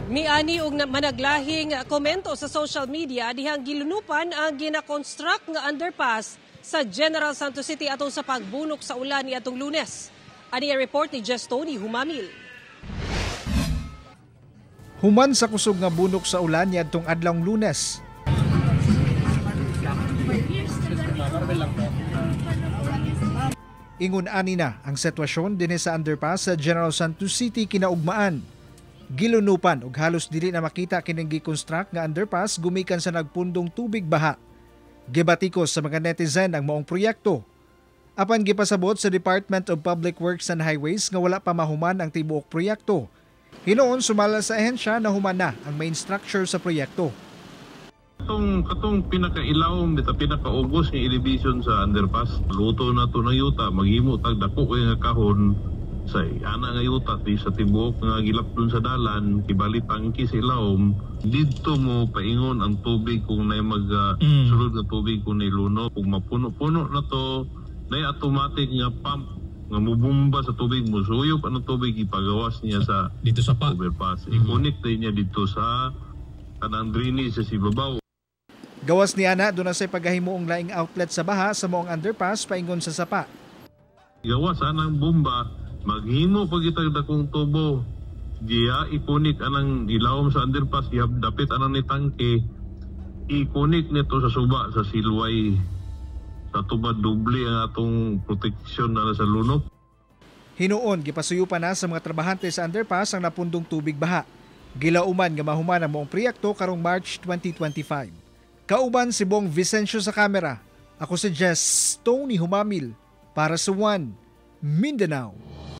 Miani og managlahing komento sa social media dihang gilunupan ang gina-construct nga underpass sa General Santos City atong sa pagbunok sa ulan niadtong Lunes. Ani ang report ni Jess Tony Humamil. Human sa kusog nga bunok sa ulan niadtong adlawng Lunes, ingon ani na ang sitwasyon dinhi sa underpass sa General Santos City kinaugmaan. Gilunupan og halos dili na makita kining gi-construct nga underpass gumikan sa nagpundong tubig baha. Gibatikos sa mga netizen ang maong proyekto. Apan gipasabot sa Department of Public Works and Highways nga wala pa mahuman ang tibuok proyekto. Hinuon sumala sa ahensya na human na ang main structure sa proyekto. Katong pinakailawom bita, pinakaubos nga elevation sa underpass, luto na to ng yuta, maghimo tag dako kay nga kahon sa ana nga yuta ti sa tibuok nga gilapdon sa dalan, kibali tangki sa ilawom. Didto mo paingon ang tubig kung nay mag sulod nga tubig kung niluno. Kung mapuno-puno na to, nay automatic nga pump nga mubumba sa tubig, musuyop ang tubig, ipagawas niya sa dito sa pa overpass. I-connect din niya dito sa kanang drainage sa Sibabaw. Gawas ni ana, duna say paghahimuong laing outlet sa baha sa maong underpass paingon sa sapa. Gawas anang bomba, maghimo pag itag dakong tubo. Diya i-connect anang ilawom sa underpass, ihap dapit anang ni tangke, i-connect nito sa suba sa Silway. Sa tuba doble ang atong proteksyon na sa lunok. Hinuon gipasuyo pa na sa mga trabahante sa underpass ang napundong tubig baha. Gilauman nga mahuman ang maong proyekto karong March 2025. Kauban si Bong Vicencio sa kamera. Ako si Jess Tony Humamil para sa One Mindanao.